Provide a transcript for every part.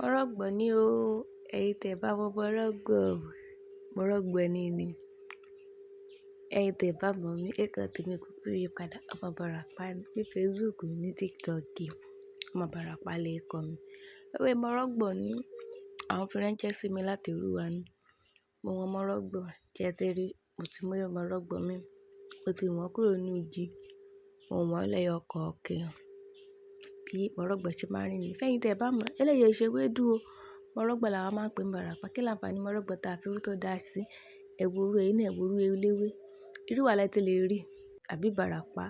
Mọ́rọ́gbọ̀ ni o. Ẹ̀yin tẹ bá mọ̀ mọ́rọ́gbọ̀, mọ́rọ́gbọ̀ ni ni. Ẹ̀yin tẹ bá mọ̀ mí, ẹ̀kan tèmi kúkú yí padà. Ọmọ Ìbàràpá ni. Ní Facebook, ní TikTok, ọmọ Ìbàràpá lè kọ mi. Ewé mọ́rọ́gbọ̀ ni àwọn fi ránṣẹ́ sí mi láti Olúwa ni. Mo mọ mọ́rọ́gbọ̀ jẹ́ ti rí, mo ti mú mọ́rọ́gbọ̀ mi, mo ti wọ́n kúrò nínú igi, mo wọ́n lẹ́yọ kọ̀ọ̀kan. Bí mọ́rọ́gbọ̀ ṣe máa ń rìn ní. Fẹ́yìntì ẹ bá mọ̀, eléyìí ṣe ewédú o. Mọ́rọ́gbọ̀ làwa máa ń pè ní Ìbàràpá. Kí lànfààní mọ́rọ́gbọ̀ ta fi rú tó da sí? Ẹ̀wúrú ẹyín náà, ẹ̀wúrú eléwé. Irú wa lẹ ti lè rí, àbí Ìbàràpá.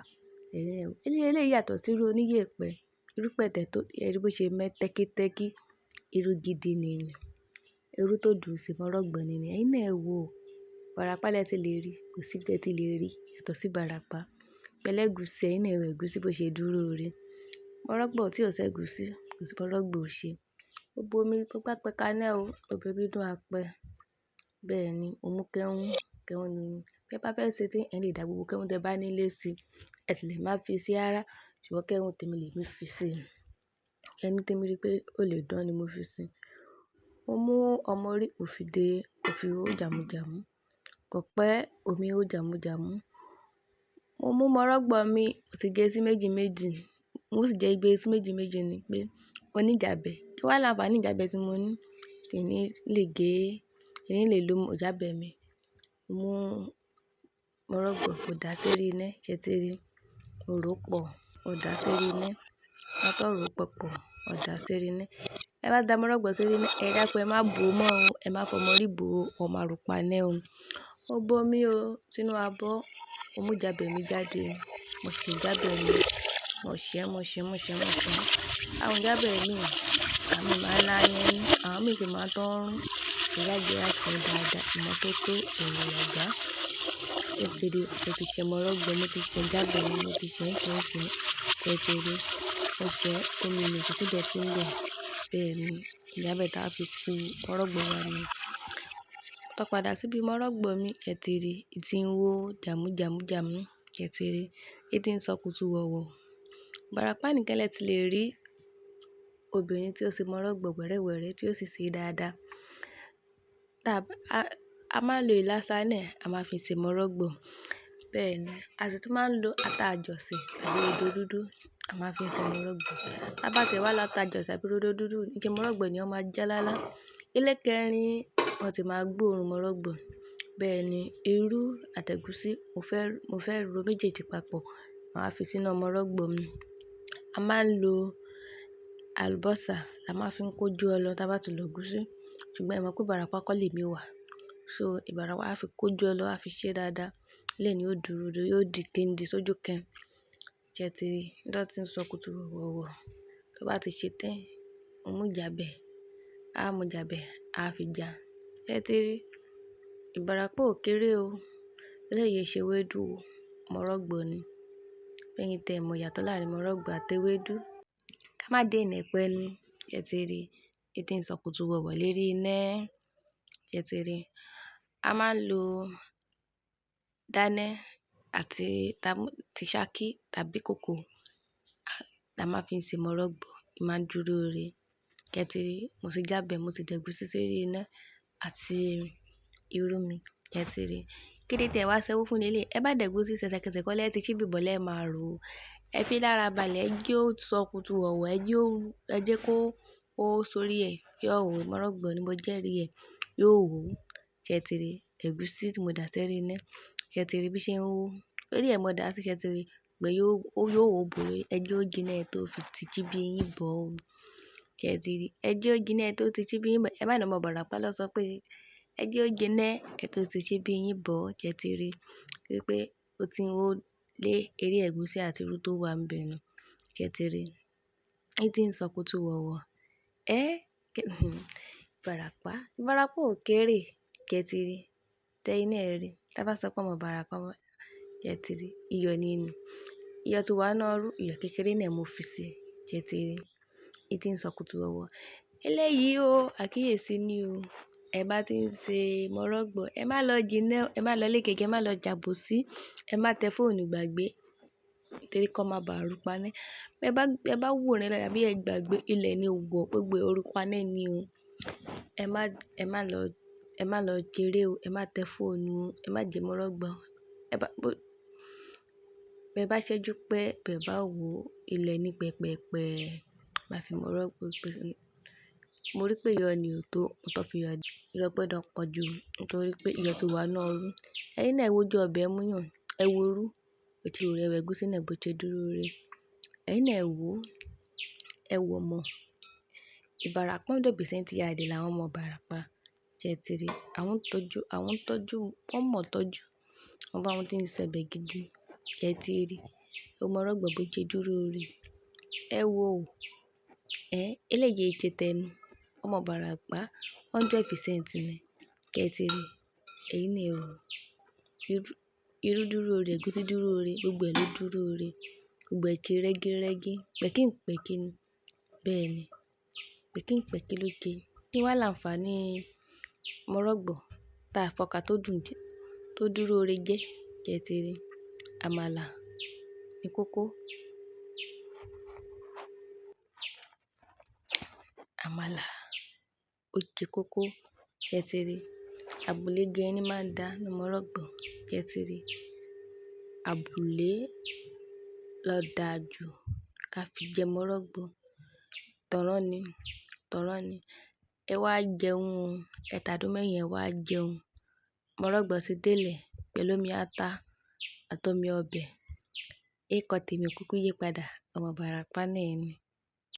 Eléyìí yàtọ̀ sí irú oníyẹ̀pẹ̀. Irú pẹ̀tẹ̀ tó, ẹ rí bó ṣe mẹ́ tẹ́kítẹ́kí. Irú gidi ni ni. Irú tó dùn sí mọ́rọ́gbọ̀ ni ni. Ẹ̀yin náà ẹ wò ó. Ìbàràpá lẹ ti lè rí, kò sí ibi tí ẹ ti lè rí yàtọ̀ sí Ìbàràpá. Pẹ̀lú ẹ̀gúsí, ẹ̀yin náà ẹ wò ẹ̀gúsí bó ṣe dúró rí. Mọ́rọ́gbọ̀ tí ò ṣe ẹ̀gúsí, kò sí mọ́rọ́gbọ̀ ò ṣe. Ó bo omi, ó bá pẹ́ kaná o, ó bo omi dùn apẹ. Bẹ́ẹ̀ ni, ó mú kẹ́hún, kẹ́hún ni. Bí ẹ bá fẹ́ ṣe tí ẹ lè dà gbogbo kẹ́hún tí ẹ bá nílé sí, ẹ sì lè má fi sí ara. Ṣùgbọ́n kẹ́hún tèmi lè mi fi sí. Ẹni tí mo rí pé ó lè dán ni mo fi sí. Mo mú ọmọ orí, mo fi dé, mo fi ró jàmùjàmù. Kò pẹ́, omi ó jàmùjàmù. Mo mú mọ́rọ́gbọ̀ mi, mo sì gé sí méjì méjì. Mo sì jẹ́ gbé sí méjì méjì ni pé mo ní ìjàbẹ́. Kí wá lànfààní ìjàbẹ́ tí mo ní? Kì í ní lè gé, kì í ní lè lo ìjàbẹ́ mi. Mo mú mọ́rọ́gbọ̀, mo dà á sórí iná, ṣé ti rí? Mo rò ó pọ̀, mo dà á sórí iná. Mo tó rò ó pọ̀pọ̀, mo dà á sórí iná. Ẹ bá da mọ́rọ́gbọ̀ sórí iná, ẹ dákú ẹ má bò ó mọ́ o. Ẹ má fọmọ orí bò ó, ọmọ àrùn pa iná o. Ó bo omi o sínú abọ́. Mo mú ìjàbẹ́ mi jáde. Mo ṣe ìjàbẹ́ mi. Mo ṣẹ́, mo ṣẹ́, mo ṣẹ́, mo ṣẹ́. Àwọn ìjàbẹ́ mi, àmì máa ń lá yẹn, àwọn mìíràn sì máa ń tán rún. Ìjàbẹ́ á ṣe dáadáa, ìmọ́tótó òun ọ̀gá. Ẹ ti rí, mo ti ṣe mọ́rọ́gbọ̀, mo ti ṣe ìjàbẹ́ mi, mo ti ṣe ń ṣe. Ẹ ti rí, mo ṣẹ́ omi mi kò sì dọ̀tí ń bẹ̀. Bẹ́ẹ̀ ni, ìjàbẹ́ táa fi ku mọ́rọ́gbọ̀ wa ni. Tó padà síbí mọ́rọ́gbọ̀ mi, ẹ ti rí, ì tí ń wó jàmùjàmùjàmù. Ẹ ti rí, ì tí ń sọ kùtù wọ̀wọ̀. Ìbàràpá nìkan lẹ ti lè rí obìnrin tí ó ṣe mọ́rọ́gbọ̀ wẹ̀rẹ̀wẹ̀rẹ̀ tí ó sì ṣe dáadáa. A máa ń lo ìlàsà náà, a máa fi ṣe mọ́rọ́gbọ̀. Bẹ́ẹ̀ ni, a sì tún máa ń lo ata àjọ̀sìn tàbí rodo dúdú, a máa fi ṣe mọ́rọ́gbọ̀. Bá bá tẹ̀ wá lọ ata àjọ̀sìn àbí rodo dúdú, ike mọ́rọ́gbọ̀ ni ó máa já lálá. Ilé kẹrin, wọ́n ti máa gbóòórùn mọ́rọ́gbọ̀. Bẹ́ẹ̀ ni, irú àti ẹ̀gúsí, mo fẹ́ ro méjèèjì papọ̀, màá fi sínú mọ́rọ́gbọ̀ mi. A máa ń lo àlùbọ́sà, la máa fi ń kojú ọlọ tí a bá ti lo ẹ̀gúsí. Ṣùgbọ́n ẹ mọ̀ pé Ìbàràpá kọ́ lè mi wà. So Ìbàràpá a fi kojú ọlọ, a fi ṣe dáadáa. Lẹ́ẹ̀ni yóò dúró, yóò di kíńdì sójú kẹ́n. Jẹ́ ti rí, bí wọ́n ti ń sọ kùtù wọ̀wọ̀. Bí ó bá ti ṣe tán, mo mú ìjàbẹ́, a mú ìjàbẹ́, a fi jà. Ẹ ti rí, Ìbàràpá ò kéré o. Eléyìí ṣe ewédú o, mọ́rọ́gbọ̀ ni. Fẹ́yìntì ẹ mọ̀ ìyàtọ̀ láàárín mọ́rọ́gbọ̀ àti ewédú. Ká má dé ìnà pẹ́nu. Ẹ ti rí, ì tí ń sọ kùtù wọ̀wọ̀ lérí iná. Ẹ ti rí, a máa ń lo dáná àti ti ṣákí tàbí kòkó la máa fi ṣe mọ́rọ́gbọ̀. Ì máa ń dúró re. Ẹ ti rí, mo ti jábẹ́, mo ti dẹ ẹ̀gúsí sórí iná àti irú mi. Ẹ ti rí. Kíni tí ẹ wá ṣẹ́wó fún nílé? Ẹ bá dẹ ẹ̀gúsí ṣẹ̀ṣẹ̀kẹ̀ṣẹ̀ kọ́ lẹ́ ti ṣíbí bọ̀lẹ́ máa rò ó. Ẹ fi lára balẹ̀, ẹ jẹ́ ó sọ kùtù wọ̀wọ̀, ẹ jẹ́ ó, ẹ jẹ́ kó ó sórí ẹ̀. Yóò wò mọ́rọ́gbọ̀ ni mo jẹ́rí ẹ̀. Yóò wò. Ṣé ti rí ẹ̀gúsí tí mo dà sórí iná? Ṣé ti rí bí ṣe ń wó? Orí ẹ mo dà sí, ṣé ti rí? Ìgbẹ́ yóò, ó yóò wò bó ẹ jẹ́ ó jiná ẹ tó fi ti ṣíbí yín bọ̀ ó. Ṣé ti rí? Ẹ jẹ́ ó jiná ẹ tó ti ṣíbí yín bọ̀. Ẹ má ní ọmọ Ìbàràpá lọ sọ pé ẹ jẹ́ ó jiná ẹ tó ti ṣíbí yín bọ̀. Ṣé ti rí? Wípé ó ti ń wó lé eré ẹ̀gúsí àti irú tó wà níbẹ̀ ni. Ṣé ti rí? Ì tí ń sọ kùtù wọ̀wọ̀. Ẹ́, Ìbàràpá, Ìbàràpá ò kéré. Ṣé ti rí? Tẹ iná ẹ rí. Tí a bá sọ pé ọmọ Ìbàràpá mọ́, ṣé ti rí? Iyọ̀ ni ni. Iyọ̀ tí wà nínú irú, iyọ̀ kékeré náà mo fi sí. Ṣé ti rí? Ì tí ń sọ kùtù wọ̀wọ̀. Eléyìí o, àkíyèsí ni o. Ẹ bá ti ń ṣe mọ́rọ́gbọ̀, ẹ má lọ jiná, ẹ má lọ lékèké, ẹ má lọ jàbòsí, ẹ má tẹ fóònù gbàgbé. Nítorí kó má bàa rú paná. Bí ẹ bá wòran dáadáa bí ẹ gbàgbé ilẹ̀ ni wọ̀, gbogbo ẹ ó rú paná ni o. Ẹ má, ẹ má lọ, ẹ má lọ jéré o. Ẹ má tẹ fóònù o. Ẹ má jẹ mọ́rọ́gbọ̀n. Ẹ bá, bó, bí ẹ bá ṣẹ́jú pé bí ẹ bá wò ilẹ̀ ní pẹpẹpẹ, má fi mọ́rọ́gbọ̀ pé. Mo rí pé iyọ̀ ni ò tó, mo tó fi iyọ̀, iyọ̀ gbọdọ̀ pọ̀ ju nítorí pé iyọ̀ tó wà nínú òru. Ẹ̀yin náà ẹ wojú ọbẹ̀ múyàn, ẹ wo irú, ètò rẹ̀ ẹ̀gúsí náà bó ṣe dúró re. Ẹ̀yin náà ẹ wò, ẹ wò mọ́. Ìbàràpá 100% yard làwọn ọmọ Ìbàràpá. Ṣé ẹ ti rí? Àwọn ń tọ́jú, àwọn ń tọ́jú, wọ́n mọ̀ tọ́jú. Wọ́n bá wọn tí ń sẹbẹ̀ gidi. Ṣé ẹ ti rí? Ọmọ rọ́gbọ̀ bó ṣe dúró re. Ẹ wò ó. Ẹ́, eléyìí ṣe tẹnu. Ọmọ Ìbàràpá 100% ni. Ṣé ẹ ti rí? Ẹ̀yin náà ẹ wò. Irú, irú dúró re, ẹ̀gúsí dúró re, gbogbo ẹ ló dúró re. Gbogbo ẹ ṣe rẹ́gírẹ́gí. Pẹ̀kínpẹ̀kí ni. Bẹ́ẹ̀ ni. Pẹ̀kínpẹ̀kí ló ṣe. Kí wá làǹfààní mọ́rọ́gbọ̀ tá fọ́ka tó dùn jẹ, tó dúró re jẹ́. Ṣé ẹ ti rí? Àmàlà ní kókó. Àmàlà ó jẹ́ kókó. Ṣé ẹ ti rí? Abùlé gan-an ni máa ń dá ní mọ́rọ́gbọ̀. Ṣé ẹ ti rí? Abùlé lọ dà jù ká fi jẹ mọ́rọ́gbọ̀. Tọ̀rọ́ ni, tọ̀rọ́ ni. Ẹ wá jẹun o. Ẹ tàdú mẹ́yìn ẹ wá jẹun. Mọ́rọ́gbọ̀ ti délé pẹ̀lú omi ata àti omi ọbẹ̀. Ẹ̀kọ tèmi kúkú yípadà. Ọmọ Ìbàràpá náà ni.